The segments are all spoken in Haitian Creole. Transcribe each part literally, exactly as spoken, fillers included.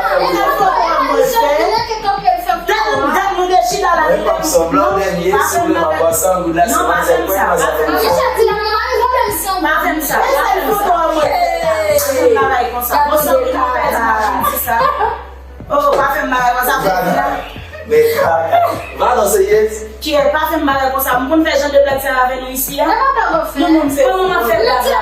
zafè moun yo. Dat nou de chita la. Mwen p ap sanblan, dènye, si w vle m ap pran san goud la, se manzè k pran, manzè k pran. Pa fè m sa, pa fè m sa. Pa fè m bagay konsa. Bon, sanble nou pèdi m ap vin di sa. Oh, pa fè m bagay konsa, fè m la. Men kaka. Valò se yes. Kiyès, pa fè m bagay konsa. M konn fè jan de blag sa avè nou isi a. Nou moun se kòman m ap fè blag la?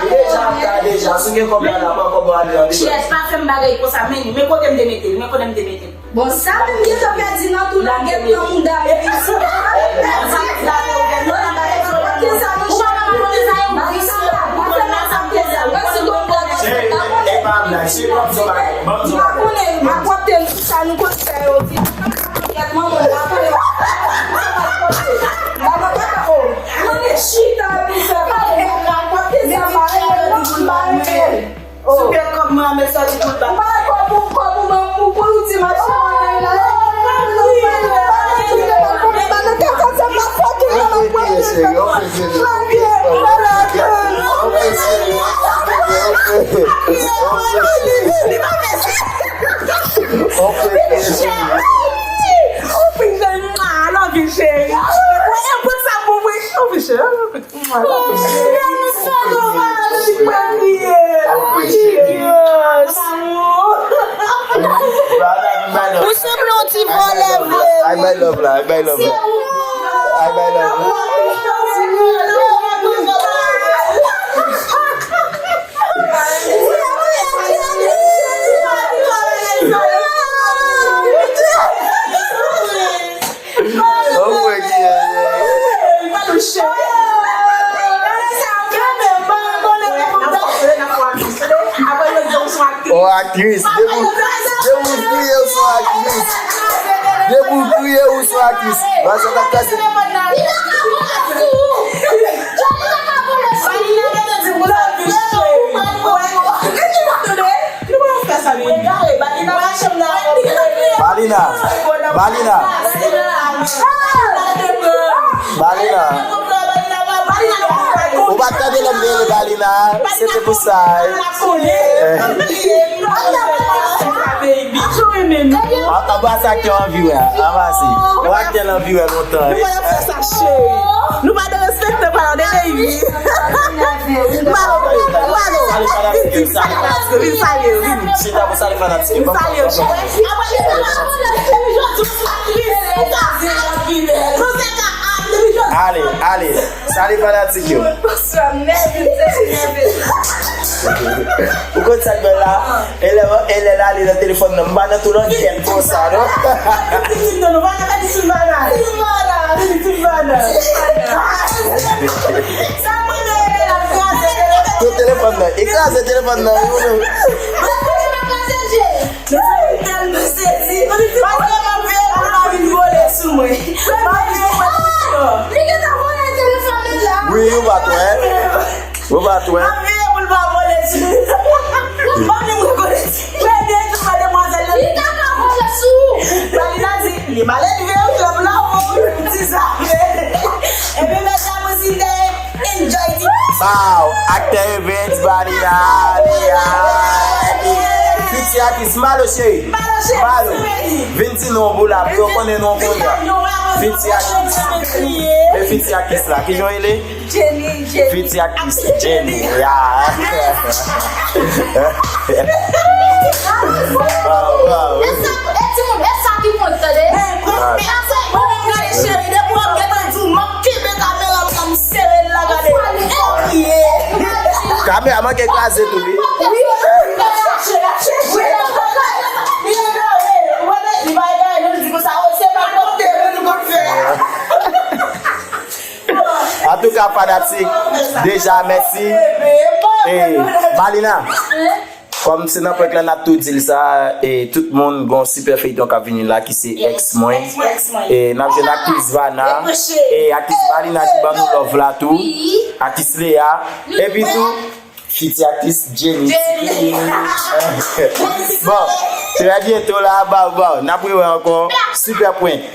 Li deja ap ta deja. Si w gen kòb la, la, pran kòb ou ale an dedan. Kiyès, pa fè m bagay konsa, men, men kote m te mete l, men kote m te mete l. Bon, sa menm gentan pèdi nan tou lagèt nan mouda m. Epi si w pa pèdi, non, la bagay sa, nou chita la, pa fè la, pa fè la, pa fè la. Mwen si gon blag, mwen pa konnen. Ban m di yon bagay, ban m di yon bagay. Mwen pa konnen, m ap wante l sou sa nou konn fè yo di. Kèt manman, m pa konnen. M pa konnen. M pa konnen. M pa konnen. Chita, epi fè pa konnen. M ap wante sa, m pa renmen, m pa renmen. Oh. Mwen met sòti tout ba. Ba kòb ou, kòb ou, ban ou pou ou ti machin mwen la. Ou sanble yon ti vòlè vre. Ay bay love la, ay bay love la. Ay bay love la. Ou wè ki O aktris, depi w, depi w kriye ou se yon aktris. Depi w kriye ou se yon aktris. Ba sa t ap pase. Balina, Balina, Balina. Ou pa t tande lè m te rele Balina, se te pou sa. Anba sa ki anvi wè, anba se. Ou aktè l anvi wè lontan. Nou pa nan fè sa, cheri. Nou pa nan respekte paran de baby. Malo, malo. Vin, vin, vin, vin, vin, vin, vin. Chita pou salye fanatik. Vin salye, cheri. Ale, ale. Salye fanatik yo. Ou konn sa k bèl la? E lè, e lè l ale nan telefòn nan, m pa nan tou langèt konsa, non? Tout telefòn nan, e kraze telefòn nan, wi, wi. Mwen tèlman sezi. Paske m ap veye pou l pa vin vole sou mwen. M ap veye pou l pa vole sou mwen. Li gentan vole telefòn nan la. Wi, ou pa t wè. Ou pa t wè. M ap veye pou l pa vole sou mwen. M pa menm rekonèt. Premye jou mademwazèl nan. Li ta ka vole sou ou. Balina di, li malelve wi, lòm la, wi, ti zafè. Epi medam osi te enjoy ti. Wow, aktè Evens, Balina, Lia, Lia. Fiti aktris, Malo cheri. Malo cheri, Malo. Vin di non pou la, pou yo konnen non kounye a. Fiti aktris. Men fiti aktris la, kijan w rele? Jenny, Jenny. Fiti aktris Jenny. Ya. Wow, wow. E sa, e timoun, e sa ki pwen, tande? Sa se bon, gade cheri, depi w ap gentan di w, m ap kenbe kamera m, m sere l la, gade. Kriye. Kamera manke kraze tou, wi. Wi. Li pa egare, nou di konsa, o, se pa konte, nou konn fè. Antouka, fanatik, deja, mèsi. E, Balina, kòm se nan prank la, n ap tou di l sa, e, tout moun, gon sipè feyton k ap vini la, ki se Ex mwen. E, n ap jwenn aktris Vana, e, aktris Balina ki ban nou love la tou, aktris Lea, epi tou, fiti aktris Jenny. Bon, trè byento la, ba, ba, n ap rewè ankò, sipè prank.